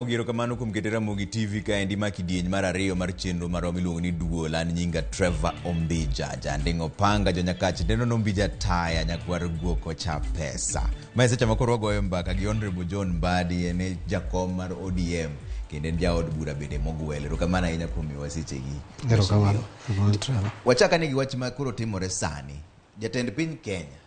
Erokamano kuom kete Ramogi TV kaendi ma kidieny mar ariyo mar chenro marwa miluongo ni Duol. An nyinga Trevor Ombija, janding'o panga, jonyakach neno nombija taya, nyakwar guok ocha pesa. Ma e seche ma koro wagoyo mbaka gi Honorable John Mbadi, en e jakom mar ODM kendo en jaod bura bende mogwel. Erokamano ahinya kuom miyowa sechegi. Erokamano, erokamano Trevor. Wachak ane gi wach ma koro timore sani. Jatend piny Kenya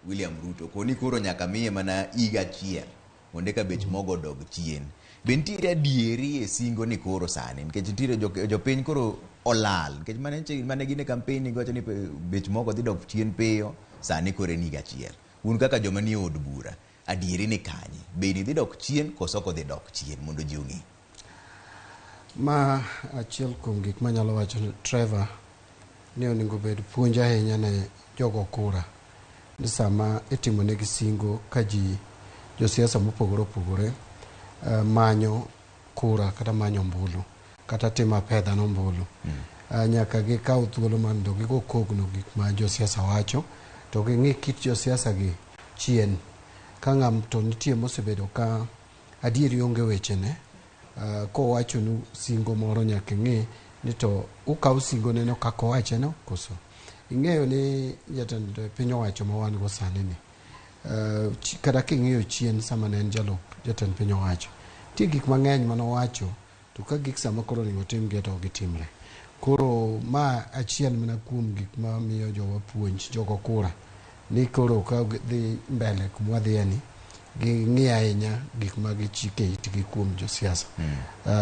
William Ruto koni koro nyaka miye mana higa achiel mondo eka bech mogo odog chien. Be nitiere adieri e singo ni koro sani nikech nitiere jopiny koro olal nikech mane gin e campaign giwacho ni bech mogo dhi dok chien piyo sani koro en higa achiel. Un kaka joma nie od bura adieri ni kanye? Be ni dhi dok chien koso ok odhi dok chien mondo ji ong'e? Ma achiel kuom gik manyalo wacho Trevor ni onego bed puonj ahinya ne jogo kura ni sama itimonegi singo ka ji josiasa mopogore opogore manyo kura kata manyo ombulu kata timo apedha ne ombulu nyaka gikaw thuolo mondo gigo kogno gik ma josiasa wacho to ging'i kit josiasa gi chien ka ng'ato nitie mosebedo ka adieri onge wechene kowachonu singo moro nyaka ing'i ni to ukaw singo neno kaka owache no koso ing'eyo ni jatend piny owacho ma wan go sani ni kata king'iyo chien sama ne en jalup jatend piny owacho nitie gik mang'eny manowacho to ka gik sama koro onego timgi to ok gitimre. Koro ma achiel mana kuom gik mamiyo jowa puonj jogo kura ni koro ka dhi mbele kuma wadhiye ni ging'i ahinya gik ma gichike itgi kuom josiasa.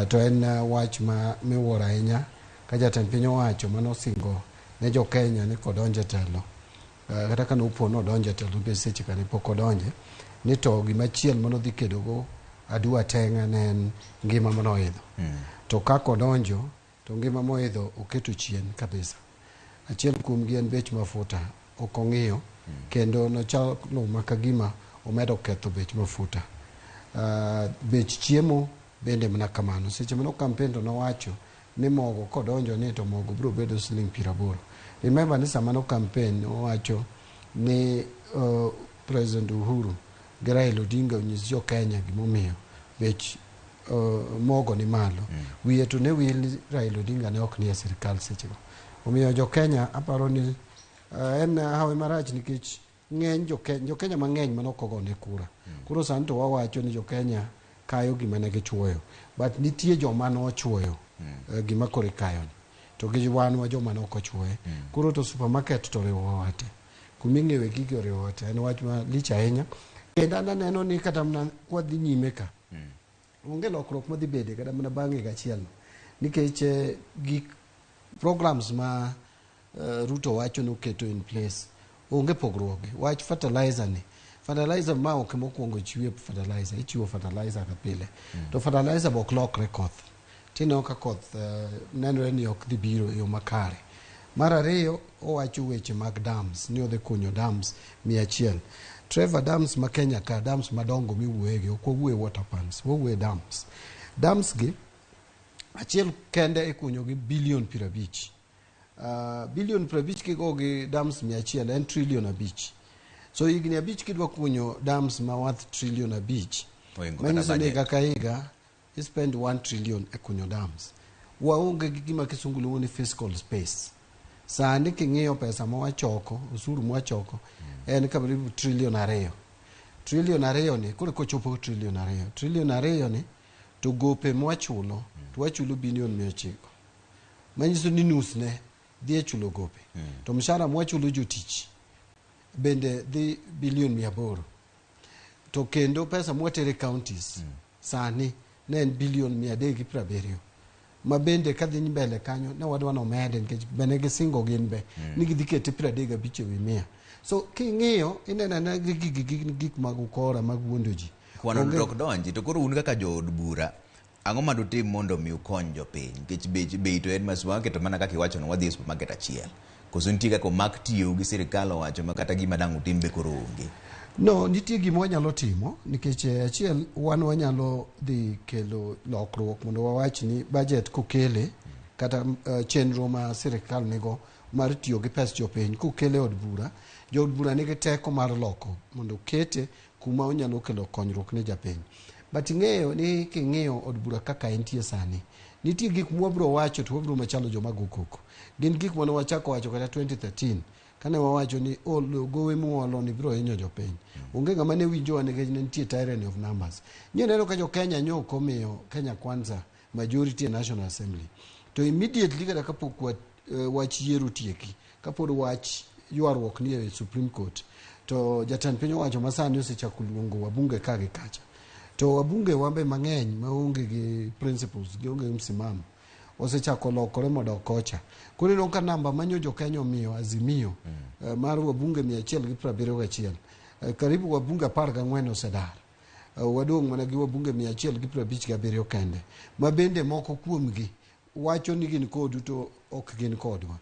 To en wach ma miwuoro ahinya ka jatend piny owacho manosingo ne jo Kenya ni kodonjo e telo kata ka nopo nodonjo e telo nikech seche ka ne pok odonje ni to gimachielo manodhi kedogo adua teng'a ne en ngima manoidho. To kaka odonjo to ngima moidho oketo chien kabisa. Achiel kuomgi en bech mafuta ok ong'iyo kendo nochalo ma kagima omedo ketho bech mafuta. Bech chiemo bende mana kamano. Seche mano campaign to nowacho ni mogo kodonjo ni to mogo biro bedo siling 80. Remember ni sama no campaign nowacho ni President Uhuru gi Raila Odinga onyis jo Kenya gimomiyo bech mogo ni malo. Wiye to ne wil ni Raila Odinga ne ok nie sirikal sechego. Omiyo jo Kenya aparo ni en hawi marach nikech ng'eny jo Kenya mang'eny mane ok ogone kura. Koro sani to wawacho ni jo Kenya kayo gima ne gichuoyo. But nitie joma nochuoyo gima koro ikayo ni. To gi wan wa joma ne ok ochuoye. Koro to supermarket to oriwowa te. Kuma ing'iewe gigi oriwowa te. En wach malich ahinya. Kendo an aneno ni kata mana kwadhi nyime ka, onge lokruok madhi bede kata mana bang' higa achiel no. Nikech gik programs ma Ruto wacho noketo in place onge pogruok gi. Wach fertilizer ni. Fertilizer ma ok mokwongo chiwe fertilizer, ichiwo fertilizer ka pile. To fertilizer be ok lokre koth. Tineno ka koth nenore ni ok dhi biro e yo makare. Mar ariyo, owacho weche mag dams, ni odhi kunyo dams 100. Trevor, dams ma Kenya ka, dams madongo miwuoye gi, ok wawuoye water pans, wawuoye dams. Dams gi, achiel kende ikunyo gi bilion 50. Bilion 50 kigo gi dams 100 en trillion 5. So higni 5 kidwa kunyo dams ma worth trillion 5, manyiso ni higa ka higa i spend 1 trillion e kunyo dams. Waonge gi gima kisungu luongo ni fiscal space. Sani king'iyo pesa ma wachoko, osuru ma wachoko, en karibu trillion 2. Trillion 2 ni, koro kochopo trillion 2. Trillion 2 ni, to gope mwachulo, to wachulo bilion 900. Manyiso ni nus ne dhi e chulo gope. To mshahara mwachulo jotich bende dhi bilion 800. To kendo pesa mwatere counties sani ne en bilion 370. Ma bende kadhi mbele kanyo ne wadwa nomede nikech bende gisingo gin be ni gidhi kete 35 ewi 100. So king'iyo ineno anena gigi gin gik mag ukora mag wuondo ji. Kwano ok donji to koro un kaka jood bura ang'o ma dutim mondo mi ukony jopiny nikech bech bei to en ma supermarket to mana kaka iwacho no wadhi e supermarket achiel koso nitie kaka omak tiyou gi sirikal owacho ma kata gima dang' utim be koro onge. No, nitie gima wanyalo timo nikech achiel wan wanyalo dhi kelo lokruok mondo wawach ni budget kokele kata chenro ma sirikal nigo mar tiyo gi pes jopiny kokele od bura, jood bura nigi teko mar loko mondo okete kuma onyalo kelo konyruok ne japiny. But ing'eyo ni king'iyo od bura kaka entie sani, nitie gik mwabiro wacho to wabiro machalo joma go koko. Gin gik mane wachako wacho kata 2013 kane wawacho ni olo gowi muolo ni biro hinyo jopiny. Onge ng'ama ne winjowa nikech ne nitie tyranny of numbers. Nyo neno ka jo Kenya nyo ok omiyo Kenya Kwanza majority e National Assembly. To immediately kata kapok wach yiero tieki, kapod wach ywaruok ni e Supreme Court, to jatend piny owacho masani osechako luongo wabunge ka gi kacha. To wabunge wambe mang'eny maonge gi principles, gionge gi msimamo, osechako lokore modok kocha. Koro ineno ka namba manyo jo Kenya omiyo Azimio mar wabunge 171, karibu wabunge 14 osedar. Wadong' mana gi wabunge 157 kende, ma bende moko kuomgi wacho ni gin kodu to ok gin kodwa.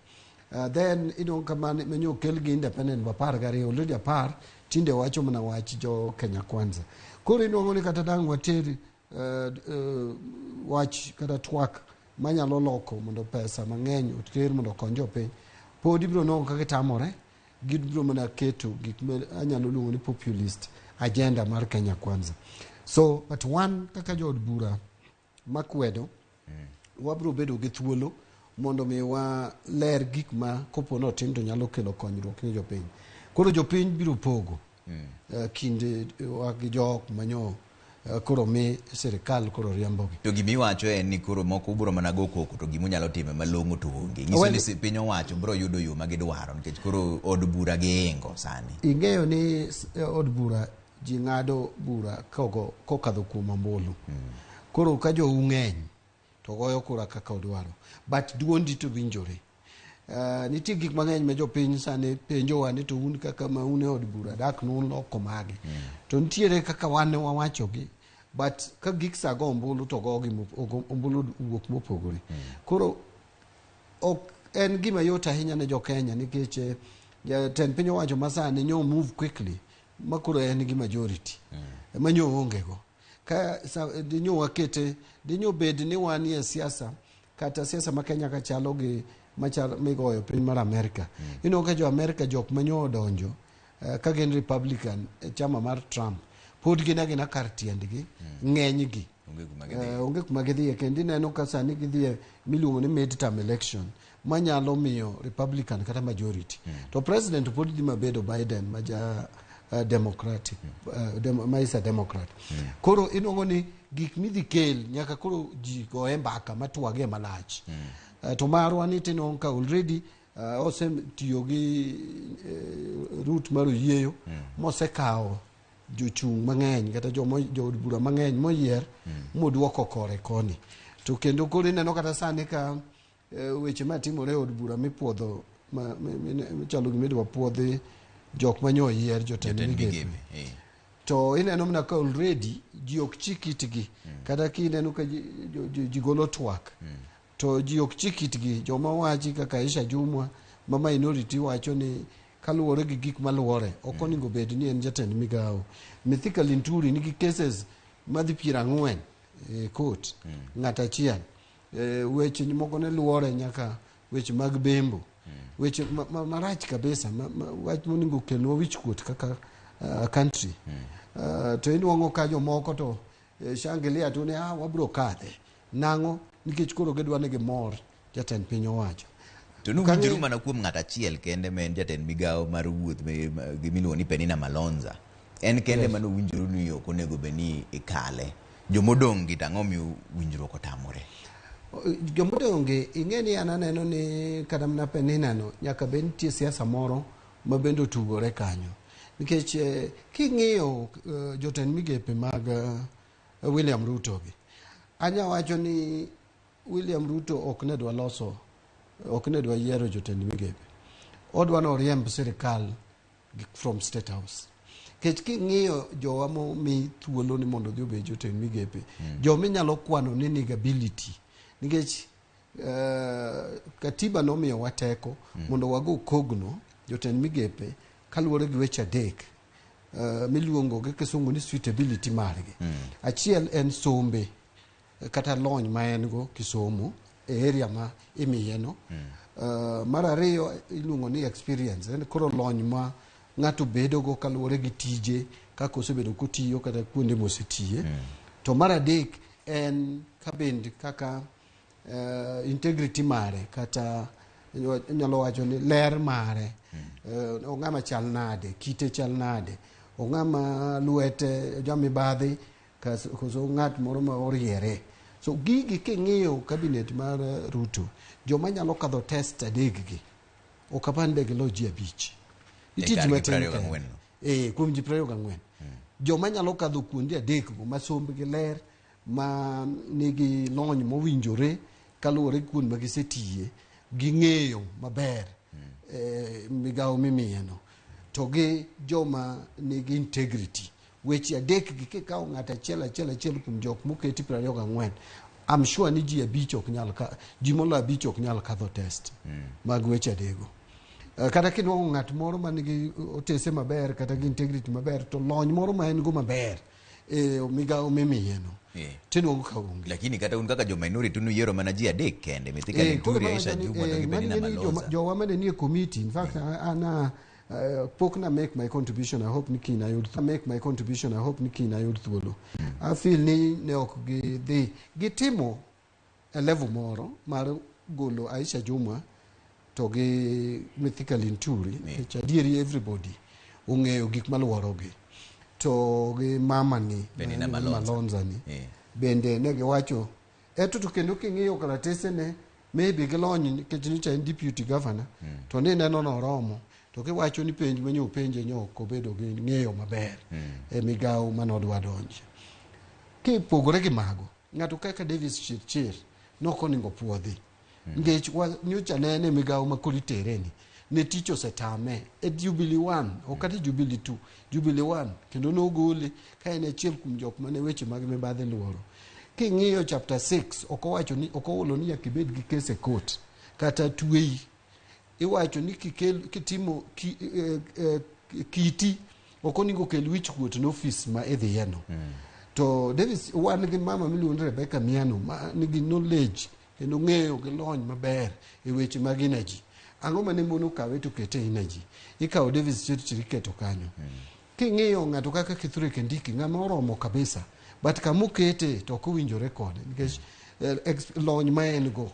Then ineno ka manyo okel gi independent 12, already 10 tinde wacho mana wach jo Kenya Kwanza. Koro inuang'o ni kata dang' water wach kata twak manyalo loko mondo pesa mang'eny oter mondo okony jopiny, pod ibiro nwang'o ka gitamore, gibiro mana keto gik ma anyalo luongo ni populist agenda mar Kenya Kwanza. So, but wan kaka jood bura makwedo, wabiro bedo gi thuolo mondo mi waler gik ma kopo notim to nyalo kelo konyruok ne jopiny. Koro jopiny biro pogo kind wa gi jok manyo koro mi sirikal koro riembogi. To gimiwacho en ni koro moko ubiro mana go koko to gimunyalo timo malong'o to onge. Nyiso ni piny owacho biro yudo yo ma gidwaro nikech koro od bura giingo sani. Ing'eyo ni od bura ji ng'ado bura kokadho kuom ombulu. Koro ka jou ng'eny to goyo kura kaka odwaro. But duondi to winjore. Nitie gik mang'eny ma jopiny sani penjowa ni to un kaka ma un e od bura dak nuloko mage. To nitiere kaka wan ne wawachogi, but ka gik sa go ombulu to gogi ombulu wuok mopogore. Koro ok en gima yot ahinya ne jo Kenya nikech jatend piny owacho masani nyo move quickly ma koro en gi majority ma nyo onge go. Ka dinyo wakete, dinyo bed ni wanie siasa kata siasa ma Kenya ka chalo gi machal migoyo piny mar Amerika. Ineno ka jo Amerika jok manyo odonjo ka gin Republican e chama mar Trump pod gin agina kar tiendgi ng'enygi. Onge kuma gidhiye. Onge kuma gidhiye kendo ineno ka sani gidhiye miluongo ni midterm election manyalo miyo Republican kata majority. To president pod dhi mabedo Biden ma ja Democratic, ma is a Democrat. Koro inuang'o ni gik midhi kel nyaka koro ji goye mbaka matwage malach. To marwa ni tinuang'o ka already osetiyo gi route mar oyieyo mosekawo jochung' mang'eny kata jood bura mang'eny moyier moduoko kore koni. To kendo koro ineno kata sani ka weche matimore e od bura mipuodho michalo gima idwa puodhi jok manyo oyier jotend Jotend migepe. migepe. To ineno mana ka already ji ok chik itgi. Kata kineno ka ji golo twak to ji ok chik itgi. Joma wachi kaka Aisha Jumwa ma minority wacho ni kaluwore gi gik maluwore ok onego bed ni en jatend migawo. Mithika Linturi nigi cases madhi 40 e court ng'at achiel. Weche moko ne luwore nyaka weche mag bembo. Weche marach kabisa, wach monego kelnwa wichkuot kaka country. To inuang'o ka jomoko to shangilia to ni wabro kadhe. Nang'o? Nikech koro gidwa ni gimor jatend piny owacho. To nuwinjoru mana kuom ng'at achiel kende ma en jatend migawo mar wuoth gimiluongo ni Penina Malonza. En kende mane owinjoru ni ok onego bed ni ikale. Jomodong' gi to ang'o miyo winjruok otamore? Jomodong' gi ing'e ni an aneno ni kata mana Penina no nyaka bed nitie siasa moro ma bende otugore kanyo. Nikech king'iyo jotend migepe mag William Ruto gi, anya wacho ni William Ruto ok ne dwa loso, ok ne dwa yiero jotend migepe. Odwa ni oriemb sirikal from State House. Nikech king'iyo jowa momi thuolo ni mondo odhi obed jotend migepe, joma inyalo kwano ni nigi ability. Nikech katiba nomiyowa teko mondo wago kogno jotend migepe kaluwore gi weche adek miluongo gi kisungu ni suitability margi. Achiel en sombe kata lony ma en go kisomo e area ma imiye no. Mar ariyo iluongo ni experience, en koro lony ma ng'ato bedo go kaluwore gi tije kaka osebedo kotiyo kata kuonde mosetiye. To mar adek en kabend kaka integrity mare, kata inyalo wacho ni ler mare. Ong'ama chal nade, kite chal nade, ong'ama lwete jamibadhi koso ng'at moro ma oriere. So gigi king'iyo cabinet mar Ruto, joma nyalo kadho test adek gi ok apar ni de gilo ji 5. Nitie ji kargi matin 24 kende. no. Kuom ji 24. Joma nyalo kadho kuonde adek go ma sombgi ler, ma nigi lony mowinjore kaluwore gi kuond ma gisetiye, ging'eyo maber migawo mimiyeno, to gi joma nigi integrity. Weche adek gi kikawo ng'ato achiel achiel achiel kuom jok moketi 24, I'm sure ni ji 5 ok nyal ka, ji moloyo 5 ok nyal kadho test mag weche adego. Kata kinuang'o ng'at moro manigi otese maber kata gi integrity maber, to lony moro ma en go maber e migawo mimiyeno, tinuang'o ka onge. Lakini kata un kaka jo minority nuyiero mana ji 3 kende, Mithika Koro Linturi, mano Aisha wacho ni, Jumwa to gi mano Penina ing'e ni Malonza. jowa mane nie committee, in fact, ana pok na make my contribution, I hope ni kiny ayud make my contribution, I hope ni kiny ayud thuolo. I feel ni ne ok gidhi gitimo e level moro mar golo Aisha Jumwa to gi Mithika Linturi, nikech adieri everybody ong'eyo gik maluorogi, to gi mama ni Penina Malonza. Malonza ni bende ne giwacho eto. To kendo king'iyo kalatese ne maybe gilony nikech nyocha en deputy governor, to ni neno noromo, to kiwacho ni penj manyo openje nyo ok obedo gi ng'eyo maber e migawo manodwa donje. Kipogore gi mago, ng'ato kaka Davis Chirchir nok onego puodhi, nikech nyocha ne en e migawo ma koro itere ni ne tich osetame e Jubilee 1, ok kata Jubilee 2, Jubilee 1, kendo nogole ka en achiel kuom jok mane weche mag mibadhi luoro. King'iyo chapter 6, ok owacho ni, ok ohulo ni nyaka ibed gi case e court kata tweyi. Iwacho ni kikel kitimo ki, kiti ok onego kel wich kuot ne ofis ma idhiye no. To Davis, wan gi mama miluongo ni Rebecca Miano ma nigi knowledge kendo ng'eyo gi lony maber e weche mag energy. Ang'o mane mono kawe to kete e energy? Ikawo Davis Chirchir iketo kanyo. King'iyo ng'ato kaka Kithure Kindiki, ng'ama oromo kabisa, but kamokete to ok owinjore kode, nikech lony ma en go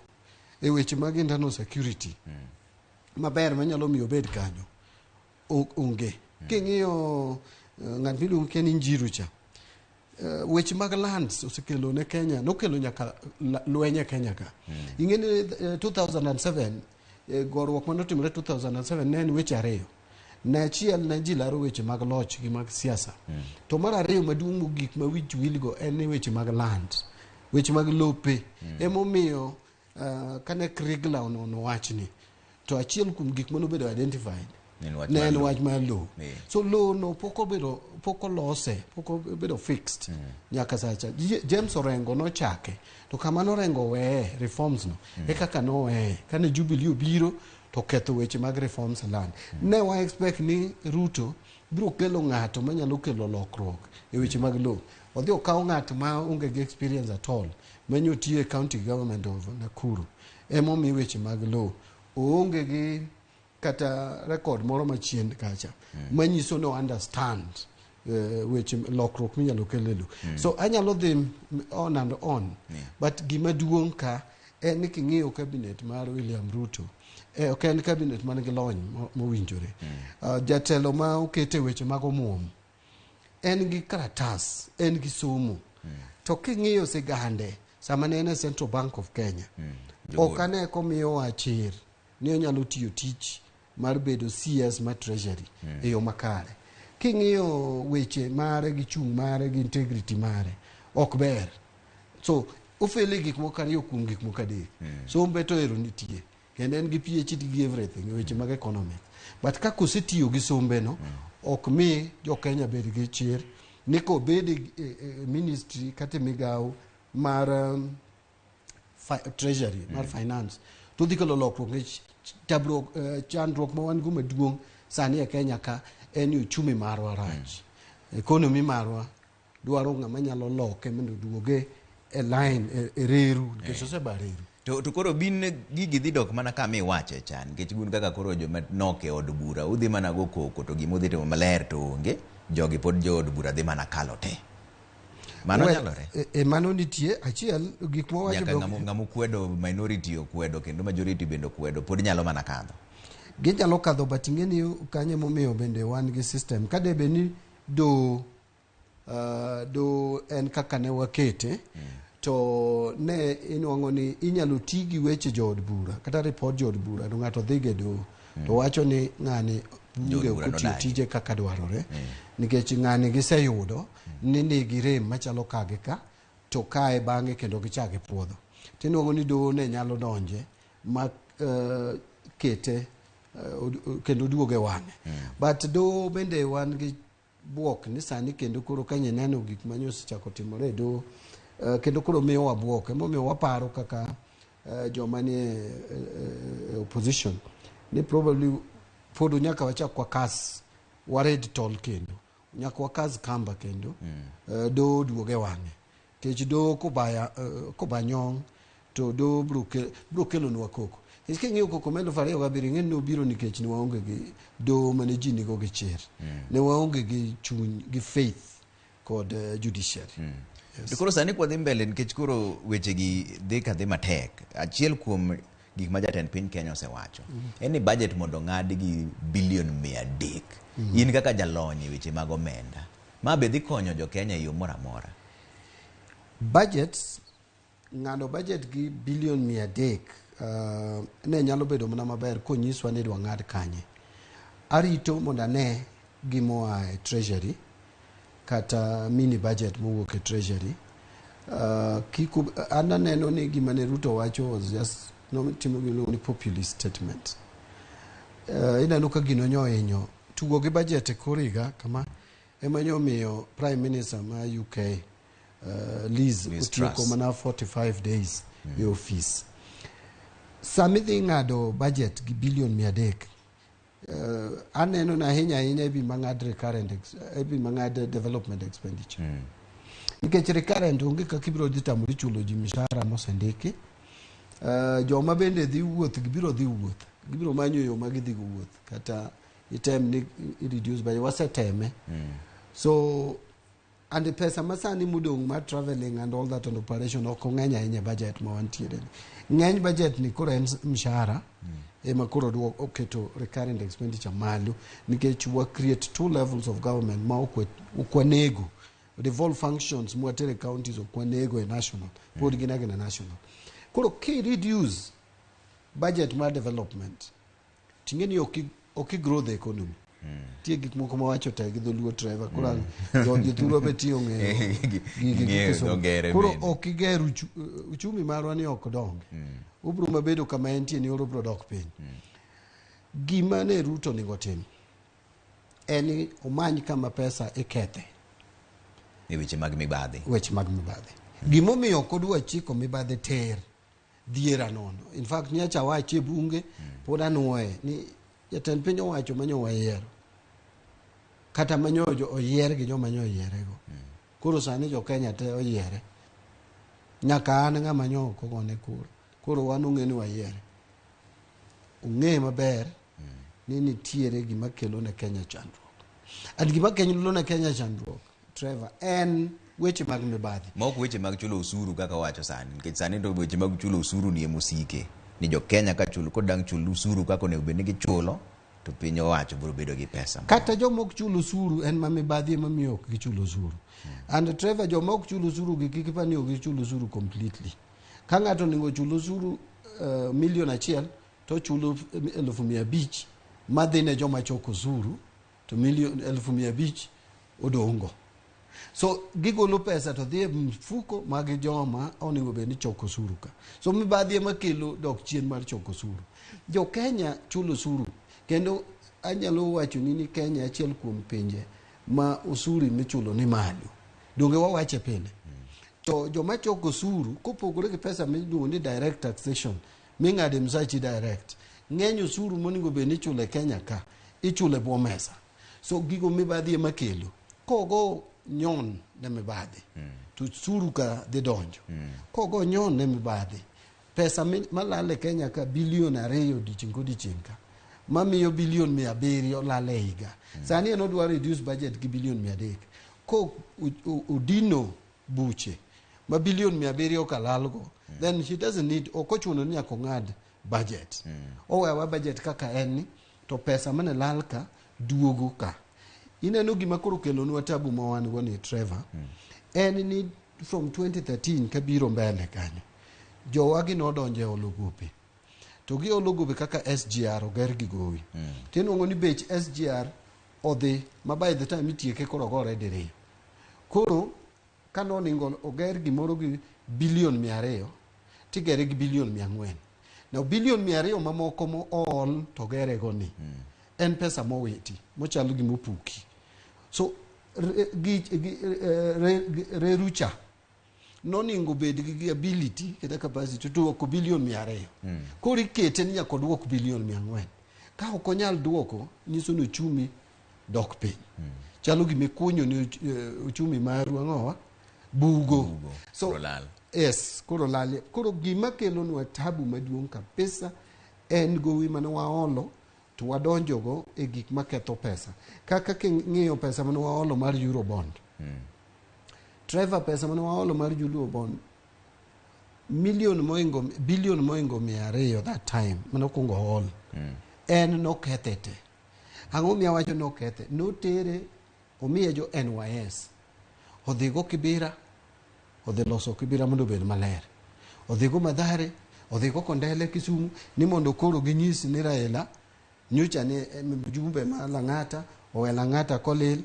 e weche mag internal security maber manyalo miyo obed kanyo onge. King'iyo ng'at miluongo Ken Njiru cha, weche mag lands osekelo ne Kenya, nokelo nyaka lweny e Kenya ka. Ing'e ni 2007, goruok manotimore 2007 ne en weche ariyo. Ne achiel ne ji laro weche mag loch gi mag siasa. To mar ariyo maduong' mogik ma wich wilgo en ni weche mag land, weche mag lope. Emomiyo kane Kriegler onono wachni, to achiel kuom gik manobedo identified Ne en wach ne mar en lowo. wach mar lowo. So lowo no pok obedo, pok olose, pok obedo fixed nyaka sacha. James Orengo nochake, to kama norengo weye reforms no e kaka noweye kane Jubilee obiro to ketho weche mag reforms land. Ne wa expect ni Ruto biro kelo ng'ato manyalo kelo lokruok e weche mag lowo. Odhi okaw ng'at ma onge gi experience at all, manyo tiyo e county government of Nakuru, emomi weche mag lowo. Oonge gi kata record moro machien kacha manyiso ni understand weche lokruok minyalo kel e lowo. So anyalo dhi on and on, but gima duong' ka en ni king'iyo cabinet mar William Ruto, ok en cabinet man gi lony mowinjore. Jatelo ma okete weche mag omuom en gi karatas, en gi somo, to king'iyo sigande sama ne en e Central Bank of Kenya, ok ane komiyowa chir ni onyalo tiyo tich mar bedo CS mar Treasury e yo makare. King'iyo weche mare gi chung' mare gi integrity mare ok ber. So ofele gik moko ariyo kuom gik moko adek. Sombe to ero nitie, kendo en gi PhD gi everything e weche mag economics, but kaka osetiyo gi sombe no ok mi jo Kenya bed gi chir ni kobed e ministry kata e migawo mar treasury mar finance to dhi kelo lokruok, nikech tabruok, chandruok ma wan go maduong' sani e Kenya ka en ni uchumi marwa rach. Economy marwa dwaro ng'ama nyalo loke mondo oduoge e line, e reru, nikech oseba reru. To koro bin gigi dhi dok mana kama iwache chan, nikech gun kaka koro joma nok e od bura udhi mana go koko, to gima udhi timo maler to onge. Jogi pod jo od bura dhi mana kalo te. Mano Well, nyalore? Mano nitie achiel gik mwawacho Nyaka be ng'ama okwedo, minority okwedo kendo majority bende okwedo, pod nyalo mana kadho. Ginyalo kadho, but ing'e ni kanyo emomiyo bende wan gi system ka debe ni do en kaka ne wakete, to ne inuang'o ni inyalo ti gi weche jood bura kata report jood bura to ng'ato dhi go e doho to wacho ni ng'ani bunge Jood ok bura otiyo nodagi. tije kaka dwarore nikech ng'ani giseyudo ni nigi rem machalo ka gi ka, to kae bang'e kendo gichak gipuodho, tinuang'o ni doho ne nyalo donje ma kete kendo duoge wang'e. But doho bende wan gi buok ni sani kendo koro ka nyeneno gik ma osechako timore e doho, kendo koro miyowa buok. Emomiyo waparo kaka joma nie opposition ni probably pod nyaka wachak wakas wared tol kendo nyaka wakas kamba kendo doho duoge wang'e, nikech doho koba nyong' to doho biro kelonwa koko. Nikech king'iyo koko ma 2007, ing'e ni nobiro nikech ne waonge gi doho mane ji nigo gi chir, ne waonge gi chuny gi faith kod judiciary. Yes. To koro sani kwadhi mbele, nikech koro wechegi dhi ka dhi matek, achiel kuom gik ma jatend piny Kenya osewacho en ni budget mondo ong'ad gi bilion 300. In kaka jalony e weche mag omenda, ma be dhi konyo jo Kenya e yo moro amora? Budget, ng'ado budget gi bilion 300 ne nyalo bedo mana maber konyiswa ni idwa ng'ad kanye. Arito mondo ane gimoa e treasury kata mini budget mowuok e treasury. An aneno ni gima ne Ruto wacho was just notimo gimiluongo ni populist statement. Ineno ka gino nyo hinyo tugo gi budget e kor higa kama ema nyo miyo prime minister ma UK, Liz, Liz otieko Truss. mana 45 days e ofis. Sama idhi ng'ado budget gi bilion 300, aneno na ahinya ahinya ibi mang'ad recurrent ibi mang'ad development expenditure, nikech recurrent onge kaka ibiro dhi tamori chulo ji mishahara mosendiki. Joma bende dhi wuoth gibiro dhi wuoth, gibiro manyo yo ma gidhi go wuoth, kata item ni i reduce budget, waseteme. So and pesa masani modong' mar traveling and all that and operation ok ong'eny ahinya e budget ma wantiere ni. Ng'eny budget ni koro en mshahara ema koro duok oketo recurrent expenditure malo, nikech wa create two levels of government ma ok wanego devolve functions mwatere counties, ok wanego e national, pod gin agina national. Koro ki reduce budget mar development, ting'e ni ok i grow the economy. Nitie gik moko mawacho te gi dholuo, Trevor, koro jothurwa be tiyo ng'eyo gigi gi Ng'eyo Kisungu. dho ngere Koro bende. ok iger uchumi marwa ni ok dongi, obiro mabedo kama entie ni oro biro dok piny. Gima ne Ruto onego tim en ni omany kama pesa ikethe e weche mag mibadhi. Weche mag mibadhi. Gimomiyo ok odwa chiko mibadhi ter dhiera nono. In fact, nyocha awacho e bunge, pod anuoye ni jatend piny owacho manyo wayiero kata manyo oyier gi joma nyo oyierego. Koro sani jo Kenya te oyiere, nyaka an ng'ama nyo ok ogone kura. Koro wan ong'e ni wayiere, ong'e maber ni nitiere gima kelo ne Kenya chandruok, and gima kelo ne Kenya chandruok, Trevor, en weche mag mibadhi. Ma ok weche mag chulo osuru kaka wacho sani, nikech sani to weche mag chulo osuru ni emosike ni jo Kenya ka chulo kodang' chul osuru kaka onego bed ni gichulo, to piny owacho biro bedo gi pesa. Kata joma ok chul osuru, en ma mibadhi ema miyo ok gichul osuru. And Trevor, joma ok chul osuru gi kik ipa ni ok gichul osuru completely. Ka ng'ato onego chul osuru milion 1 to ochulo 500,000 madhi ne joma choko osuru, to milion 500,000 odong'go. So gigolo pesa to dhi e mfuko mag joma onego bed ni choko osuru ka. So mibadhi ema kelo dok chien mar choko osuru. Jo Kenya chulo osuru, kendo anyalo wachoni ni Kenya achiel kuom pinje ma osuru michulo ni malo. Donge wawache pile? To joma choko osuru, kopogore gi pesa miluongo ni direct taxation ming'ado e msachi direct, ng'eny osuru monego bed ni ichulo e Kenya ka ichulo e bwo mesa. So gigo mibadhi ema kelo. Kogo nyon ne mibadhi, to osuru ka dhi donjo. Kogo nyon ne mibadhi, pesa malal e Kenya ka bilion 2 odiochieng' kodiochieng' ka mamiyo bilion 700 lal e higa. Sani en odwa reduce budget gi bilion 300 ko odino buche ma bilion 700 kalalgo, then he doesn't need, ok ochuno ni nyaka ong'ad budget. Owewa budget kaka en ni to pesa mane lal ka duogo ka. Ineno gima koro kelonwa tabu ma wan go ni, Trevor, en ni from 2013 kabiro mbele kanyo, jowagi nodonjo e olo gope, to giolo gope kaka SGR oger gi gowi. Tinuang'o ni bech SGR odhi ma by the time itieke koro ogore diriyo. Koro kanoningo oger gimoro gi bilion 200, tigere gi bilion 400. Now bilion 200 mamoko mo ool to gerego ni en pesa mowiti mochalo gimopuki. So reru cha noningo bed gi ability kata capacity to duoko bilion 200. Koro ikete ni nyaka oduok bilion 400. Ka ok onyal duoko, nyiso ni uchumi dok piny. Chalo gima ikunyo ni uchumi maru ang'owa bugo. Bugo. So, Koro lal. Yes, koro lal. Koro gima kelonwa tabu maduong' kabisa en gowi mane waolo to wadonjogo e gik maketho pesa. Kaka king'iyo pesa mane waolo mar Eurobond. Trevor, pesa mane waolo mar Eurobond million moingo bilion moingo 200 that time mane okwongo ol. En nokethe te. Ang'o miyo awacho nokethe? Notere omiye jo NYS. Odhigo Kibera, odhi loso Kibera mondo obed maler. Odhigo Mathare, odhigo Kondele Kisumu ni mondo koro ginyis ni Raila nyocha ni mjumbe ma Lang'ata owe Lang'ata kolil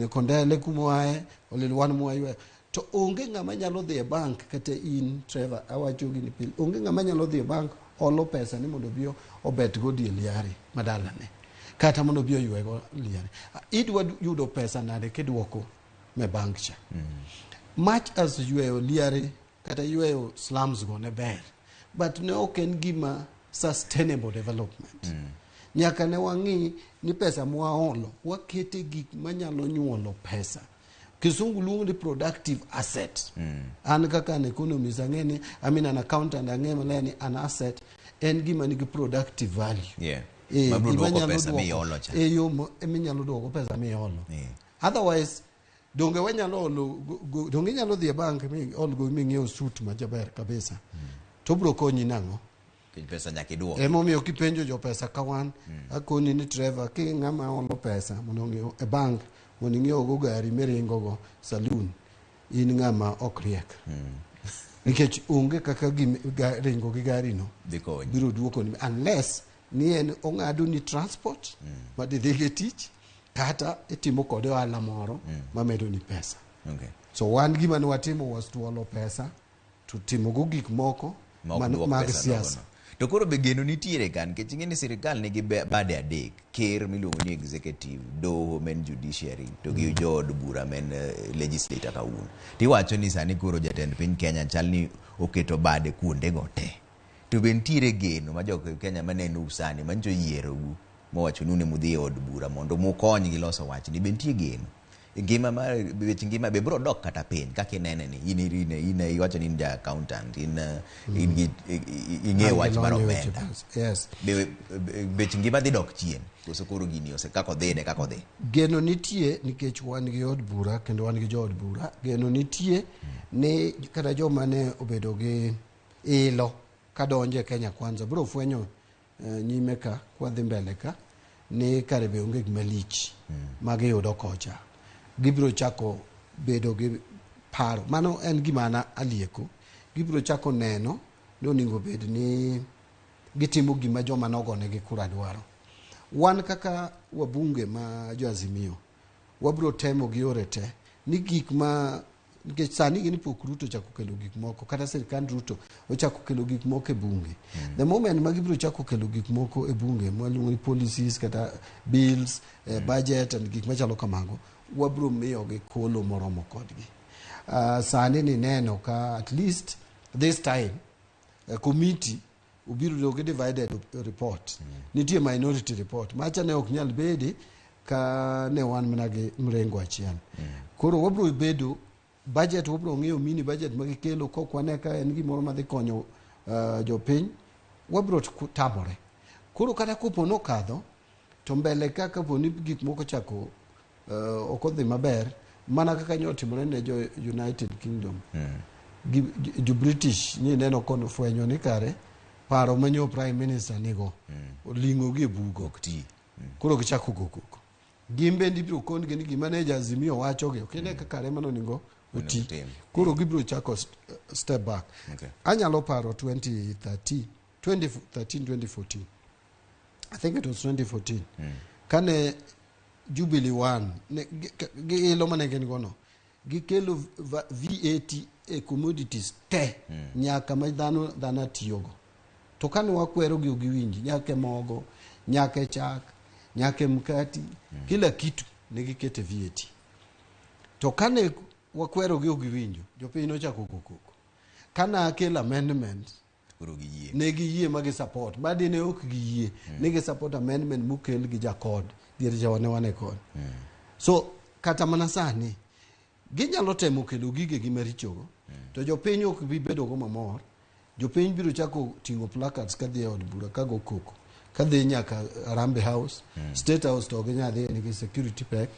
Kondele kumoaye olil wan mwaywayo. To onge ng'ama nyalo dhi e bank kata in Trevor awacho gini pile. Onge ng'ama nyalo dhi e bank olo pesa ni mondo obi obet go die liare madalane. Kata mondo obi oywego liare. Idwa yudo pesa nade kidwoko me bank cha. Much as yweyo liare kata yweyo slums go ne ber, but ne ok en gima sustainable development. Nyaka ne wang'i ni pesa mwaolo wakete gik manyalo nyuolo pesa. Kisungu luongo ni productive asset. An kaka an economist ang'e ni, I mean an accountant ang'e maler ni an asset en gima nigi productive value. Mabiro Gima duoko nyalo pesa duoko- miolo cha. E yo minyalo duoko pesa miolo. Otherwise, donge wanyalo olo, donge inyalo dhi e bank mi ol gowi ming'iew suit majaber kabisa. To biro konyi nang'o? Nikech pesa nyaka iduok. Emomiyo kipenjo jopesa ka wan, akoni ni Trevor, ki ng'ama olo pesa mondo ong'iew e bank mondo ing'iew go gari miringo go saloon, in ng'ama ok riek. Nikech onge kaka ringo gi gari no Dhi konyi. biro duoko ni unless ni en ong'ado ni transport ma didhi go e tich kata itimo kode ohala moro mamedo ni pesa. So wan gima ne watimo was to olo pesa to timo go gik moko Ma ok duok mag pesa siasa. nogono. To koro be geno nitiere kan nikech ing'e ni sirikal nigi bade adek, ker miluongo ni executive, doho men judiciary to gi jood bura men legislator kawuono. Tiwacho ni sani koro jatend piny Kenya chal ni oketo bade kuondego te. To be nitiere geno ma jo Kenya maneno sani manyicho yierou mowacho ni un emudhi e od bura mondo mukonygi loso wachni, be nitie geno? Ngima mar weche ngima be biro dok kata piny kaka inene ni in in iwacho ni in ja accountant in in gi ing'eyo wach mar An gi lony e weche omenda. pesa. Yes. Be bech ngima dhi dok chien koso koro gini ose kaka odhi ne kaka odhi. Geno nitie nikech wan gi od bura kendo wan gi jood bura. Geno nitie ni kata joma ne obedo gi ilo kadonjo e Kenya Kwanza biro fwenyo nyime ka kwadhi mbele ka ni kare be onge gima lich ma giyudo kocha. Gibiro chako bedo gi paro. Mano en gima an alieko. Gibiro chako neno ni onego bed ni gitimo gima joma nogonegi kura dwaro. Wan kaka wabunge ma jo Azimio, wabiro temo gi yore te ni gik ma nikech sani gini pok Ruto ochako kelo gik moko kata sirkand Ruto ochako kelo gik moko e bunge. The moment ma gibiro chako kelo gik moko e bunge mwaluongo ni policies kata bills, budget and gik machalo kamago, wabiro miyogi kolo moromo kodgi. Sani ni neno ka at least this time committee obiro gi divided report. Nitie minority report macha ne ok nyal bedi ka ne wan mana gi mrengo achiel. Koro wabiro bedo budget, wabiro ng'iyo mini budget ma gikelo kok wane ka en gimoro madhi konyo jopiny, wabiro tamore. Koro kata kopo nokadho to mbele ka kapo ni gik moko chako ok odhi maber, Mana kaka nyotimore ne jo United Kingdom. Gi, jo British ni neno kono fwenyo ni kare paro ma nyo prime minister nigo oling'o gi e bugo. Ok ti. Koro gichako go koko. Gin bende ibiro kon-gi ni gima ne ja Azimio wachogi ok ine kaka kare mano onego oti. otim. Koro gibiro chako step back. Okay. Anyalo paro 2013 2013 2014. I think it was 2014. Kane Jubilee 1 ne gi ilo mane gin go no gikelo VAT e commodities te nyaka ma dhano dhano tiyogo. To kane wakwero gi ok giwinji nyaka e mogo, nyaka e chak, nyaka e mkati, kila kitu ne gikete VAT. To kane wakwero gi ok giwinjo, jopiny nochako go koko. Kane akelo amendment Koro giyie. ne giyie ma gi support ma dine ok giyie ne gi support amendment mokel gi jakod diere cha wane wane kod so kata mana sani ginyalo temo kelo gigegi marichogo to jopiny ok bi bedo go mamor jopiny biro chako ting'o placards kadhi e od bura kago koko kadhi nyaka Harambee House State House to ok ginyal dhiye nikech security pek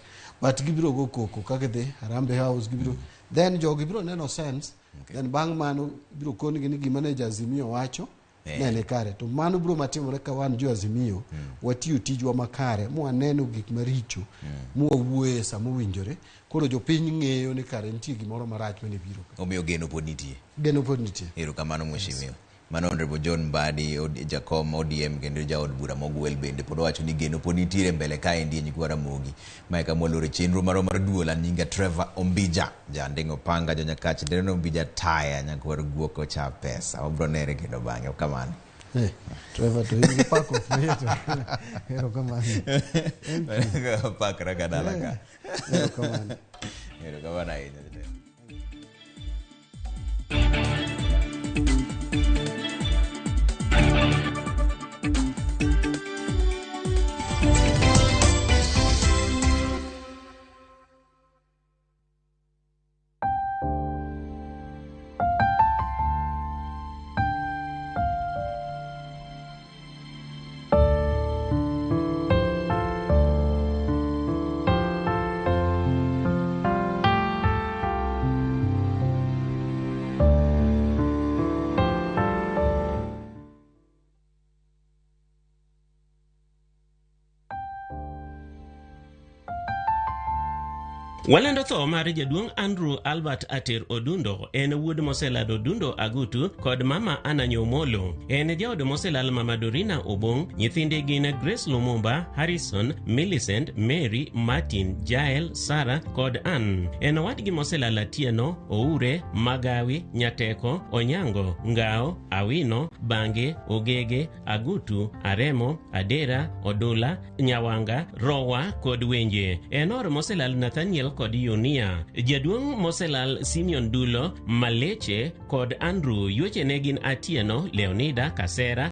but gibiro go koko ka gidhi Harambee House gibiro then jogi biro neno sense then bang' mano biro konigi ni gima ne Jaazimio wacho ne ni kare to mano biro matimore ka wan jo Azimio watiyo tijwa makare mwaneno gik maricho mwawuoye sama owinjore koro jopiny ng'eyo ni kare nitie gimoro marach mane biro ka Omiyo geno pod nitie. geno pod nitie Erokamano mheshimiwa. Mano Honorable John Mbadi, jakom ODM kendo jaod bura mogwel bende pod owacho ni geno pod nitiere mbele kaendi e nyikwa Ramogi. Mae kama waloro chenro marwa mar duol. An nyinga Trevor Ombija, janding' opanga, jonyakach ndereno Ombija taya, nyakwar guok ocha pesa. Wabro nere kendo bang'e. Kamano. Hey, Trevor to in gi pakruok mayot. Erokamano. Pakra ka dala ka. Erokamano. Erokamano ahinya. jatelo. Walando tho mar jaduong' Andrew Albert Ater Odundo, en wuod moselal Odundo Agutu kod mama Anna Nyomolo. En jaod moselal mama Dorina Obong', nyithinde gin Grace Lumumba, Harrison, Millicent, Mary, Martin, Jael, Sarah kod Ann. En owadgi moselal Atieno, Oure, Magawi, Nyateko, Onyango, Ngao, Awino, Bange, Ogege, Agutu, Aremo, Adera, Odula, Nyawanga, Rowa kod Wenje. En or moselal Nathaniel kod Yunia. Jaduong' moselal Simeon Dulo, Maleche kod Andrew. Yueche ne gin Atieno, Leonida, Kasera,